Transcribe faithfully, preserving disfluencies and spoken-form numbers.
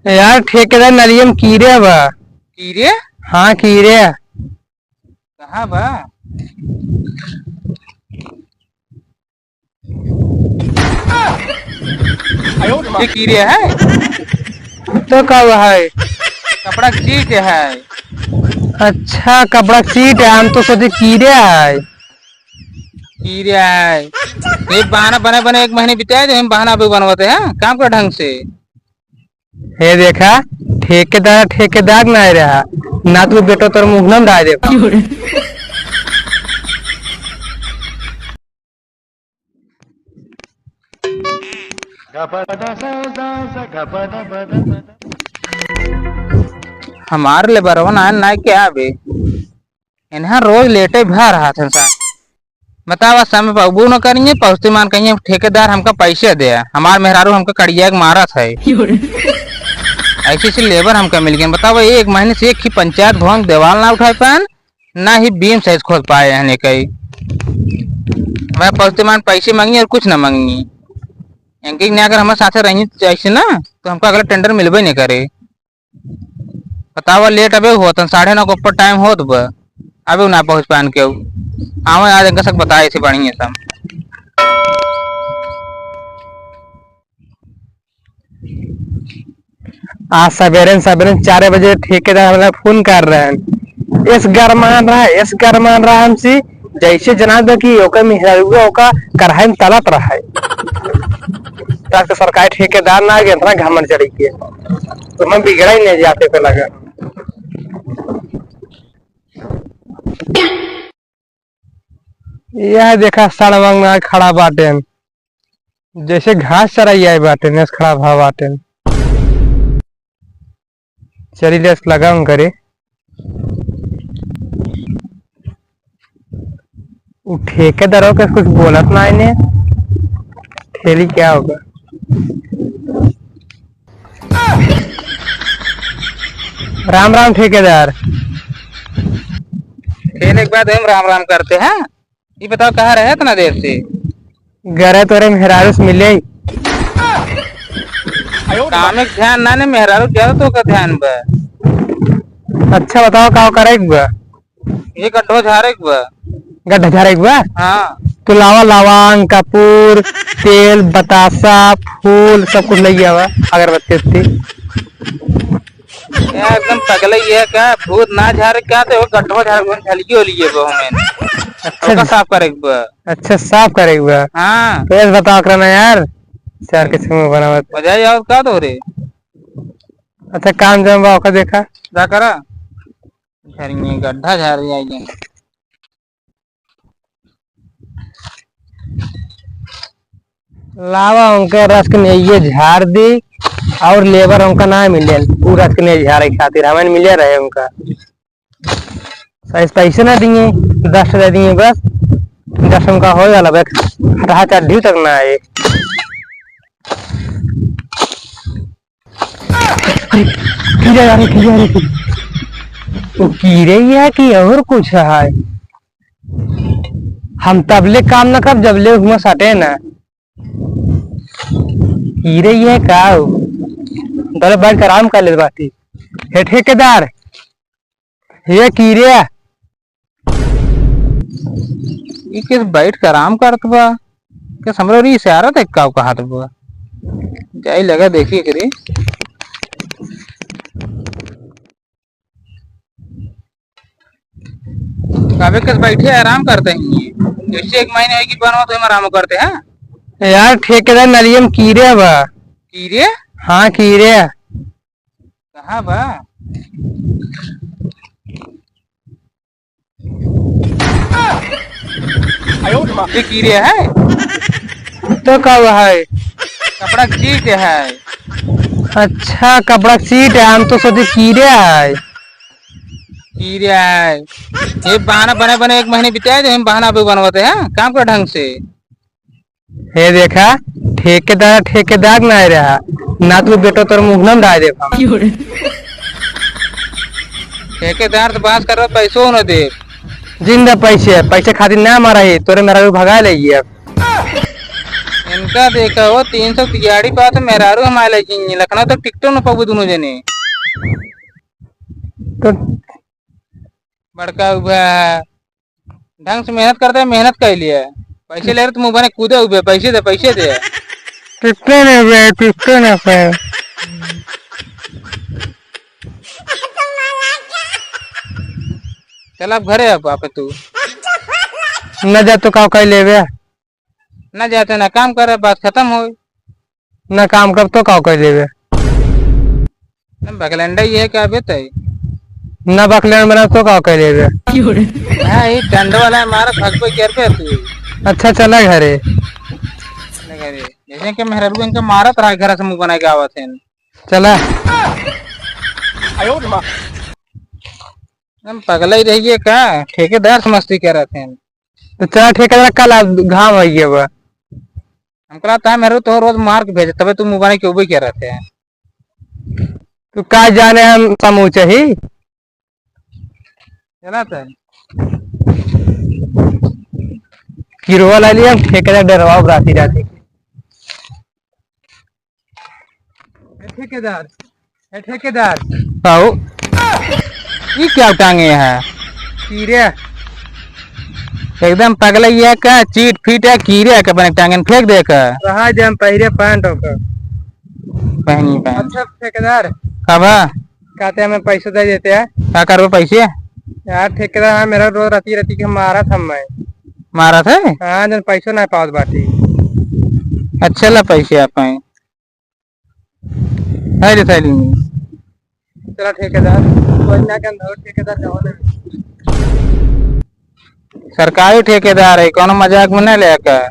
यार, ठेकेदार, नलिया में कीड़े बा। कीड़े? हाँ, कीड़े। कहाँ बा? ये कीड़े है? तो का हुआ है? कपड़ा क चीट है। अच्छा, कपड़ा क चीट है, हम तो सोचे कीड़े है। कीड़े है। ये बहाना बने बने एक महीने बिताए, जो हम बहाना अभी बनवाते हैं, काम कर ढंग से। हे देखा, ठेकेदार ठेकेदार नाहीं रहा, ना तू बेटो तोर मुँह में डाल देबा। हमार लेबरवन आए ना क्या अबे? इन्हा रोज लेटे भा रहत हैं सा। बतावा, समय पर अबू न करिए, पहुँचते मान कहिए, "ठेकेदार, हमका पैसे दे, हमार मेहरारू हमका कड़िया के मारत है।" ऐसे ऐसे लेबर हमका मिल गए। बतावा, एक महीने से एक ही पंचायत भवन देवाल ना उठाए पाएन, ना ही बीम साइज खोद पाए हैं कई। मैं पहुँचते मान पैसे मांगी और कुछ ना मांगी। इनके ने अगर हमारे साथे रही ऐसे ना, तो हमका अगला टेंडर मिलबे नहीं करे। बतावा, लेट अबे होत, साढ़े नौ के ऊपर टाइम होत बा, अबे ना पहुँच पान के। आवे आज इनका सब बताए थे बढ़िया सब। आज सवेरे सवेरे चार बजे ठेकेदार वाला फोन कर रहे हैं, एस गरमान रहा, एस गरमान रहा हमसे, जैसे जना दो कि ओकर मेहरारुआ ओका कढ़ाई में तलत रहा है। आज के सरकारी ठेकेदार ना आगे, इतना घमंड चढ़ी के, तो हम बिगड़ा ही नहीं जाते पे लगा। यह देखा, सड़वंग में खड़ा बाटेन, जैसे घास चराई आए बाटेन, एस खड़ा भा बाटेन। चली ले, लगाऊं करे। उ ठेकेदारों के कुछ बोलत ना इन्हें, ठेली क्या होगा। राम राम ठेकेदार। खेले के बाद हम राम राम करते हैं। ये बताओ, कहाँ रहे इतना देर से? घरे तोरे मेहरारू से मिले। काम में ध्यान ना, ने मेहरारू ज्यादा तो का ध्यान बा। अच्छा बताओ, का करे के बा? ये गड्ढो झारे के बा। गड्ढा झारे के बा? हाँ। तो लावा, लवांग, कपूर, तेल, बतासा, फूल, सब कुछ लइ आवा, अगरबत्ती उत्ती। यार, एकदम पगला ही है का? भूत ना झारे का, तो वो गड्ढो झारे के, झलकी हो लिए बा हमें। अच्छा। ओका साफ करे के बा। अच्छा, साफ करे के बा। हाँ। तो ऐसे बताओ करा ना यार, चार के छुआ बनावत। बजाय जाओ का तो रे? अच्छा, काम जाम बा, ओका देखा। जा करा। झारेंगे, गड्ढा झार जाएंगे। लावा उनके रस के नेइये झार दी, और लेबर उनका ना मिले, उ रस के नेइये झारे खातिर हमें मिले रहे उनका। साइज पैसे ना दिए, दस दे दिए बस, दस उनका हो जाला बस, हटा चड्ढी तक ना आए। अरे, कीड़ा, अरे, कीड़ा, अरे, कीड़ा। वो कीड़े ही है कि और कुछ है? हम तबले काम न करब, जबले हुआ सटे ना। कीड़े ही है का हो? तबले बैठ के आराम कर ले बाटी। हे ठेकेदार, ये कीड़े, ई किस बैठ के आराम करत बा? किस हमरो री इशारा देख का कहत बा? जाई लगा देखी एकरे। काबे किस बैठे आराम करते हैं। जैसे एक महीने होई कि बनवा तो हम आराम करते हैं। यार ठेकेदार, नलिया में कीड़े बा। कीड़े? हाँ, कीड़े। कहाँ बा? ये कीड़े है? तो का हुआ है? कपड़ा क चीज है। अच्छा, कपड़ा क चीज है, हम तो सोचे कीड़े है। कीड़े है। ये बहाना बने बने एक महीने बिताए, जो हम बहाना अभी बनवाते हैं, काम कर ढंग से। हे देखा, ठेकेदार ठेकेदार ना रहा, ना तू बेटो तोर मुँह में डाल देब हम। ठेकेदार तो बात करो, पैसो न दे। जिंदा पैसे, पैसे खातिर ना मारा ही, तोरे मेहरारू भगा ले अब। इन का देखा हो, तीन सौ तिहाड़ी पास मेहरारू हमारे लगी, लखनऊ तक टिकटो न पाबू दोनों जने। तो बड़का उबा है, ढंग से मेहनत करते, मेहनत कर लिए, पैसे ले रहे तुम बने कूदे उबे, पैसे दे, पैसे दे। टिकटो नहीं उबे, टिकटो नहीं उबे। चल अब घरे, अब आप तू। न जा तो का कर लेबे? ना जाते ना काम करे, बात खत्म होई। ना काम करब तो का कर लेबे? ना बकलंडा ये का बेटे? ना बकलंड बना तो का कर लेबे? हाँ, ये डंड वाला है, मारा थक पे गिर पे तू। अच्छा, चला घरे। चला घरे। जैसे कि मेहरारू इनका मारत रहा, घर से मुंह बना के आवत है। चला। हम पगला ही रहिए का? ठेकेदार से मस्ती करत हैं। तो चला ठेकेदार, कल आप घाम हो गया बा। हमका लगता है मेरे तो रोज मार के भेजे, तबे तू मुंह बना के उबे क्या रहते हैं। तू का जाने हम समूचे ही? चला तो। किरवा ला लिया, ठेकेदार डरवाओ राती राती। ए ठेकेदार, ए ठेकेदार। आओ। ई क्या टांगे है? कीरे। एकदम पगला ये का चीट फीट है, कीरे के बने टांगन फेंक दे का। रहा जे हम पहिरे पैंट होकर। पहनी पैंट। अच्छा ठेकेदार। का बा? कहते हमें पैसे दे देते हैं। का करबो पैसे? यार ठेकेदार, हाँ, मेरा रोज राती राती के मारत हम मैं। मारत है? हाँ, जन पैसो ना पावत बाटी। अच्छा ला पैसे आप हैं। है रे थैली में। चला ठेकेदार, कोई ना के अंदर ठेकेदार जाओ ना। सरकारी ठेकेदार है, कोनो मजाक में नहीं लेकर।